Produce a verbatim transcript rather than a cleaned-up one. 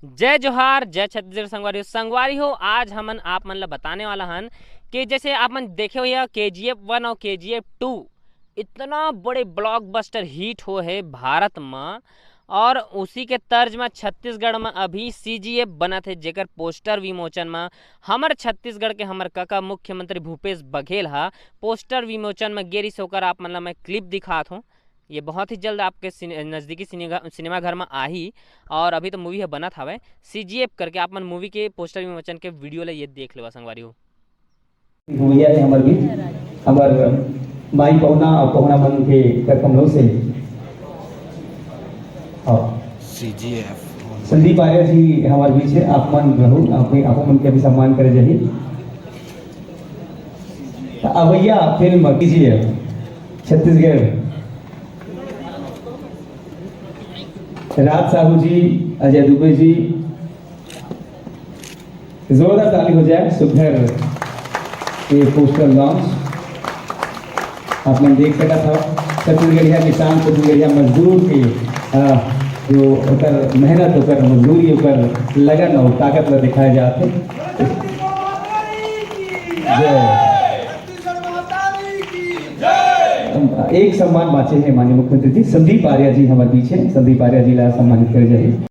जय जोहार, जय छत्तीसगढ़ संगवारी हो। संगवारी हो, आज हमन आप मन ला बताने वाला हन कि जैसे आप मन देखे हुए के जी एफ वन और के जी एफ टू, इतना बड़े ब्लॉकबस्टर हिट हो है भारत म, और उसी के तर्ज म छत्तीसगढ़ म अभी सी जी एफ बनत है, जेकर पोस्टर विमोचन म हमर छत्तीसगढ़ के हमर कका मुख्यमंत्री भूपेश बघेल ह पोस्टर विमोचन म गेरिस, ओकर आप मन ला मैं क्लिप दिखात हूँ। ये बहुत ही जल्द आपके सिने-, नज़दीकी सिनेगा-, सिनेमा घर में आही। और अभी तो मूवी ह बनत हवय, सी जी एफ करके। आप मन मूवी के पोस्टर विमोचन के वीडियो ला ये देख लेवा संगवारी हो। भैया है हमारे बीच, हमार माई पहुना और पहुना मन के तरफ हम लोग से। और सी जी एफ। संदीप आर्य जी हमारे बीच है, आप मन रहू, आप, आप मन के भी सम्मान करे जाही। अवैया फिल्म कीजिए छत्तीसगढ़, राज साहू जी, अजय दुबे जी, जोरदार ताली हो जाए सुघर ये पोस्टर लॉन्च। आप मन देख सकत हव छत्तीसगढ़िया किसान, छत्तीसगढ़िया मजदूर के, अ, जो ओकर मेहनत, ओकर मजदूरी, ओकर लगन और ताकत ला दिखाए जात हे। जय। एक सम्मान बाँचे हे माननीय मुख्यमंत्री जी, संदीप आर्य जी हमारे बीच हे, संदीप आर्य जी ला सम्मानित करे जाही।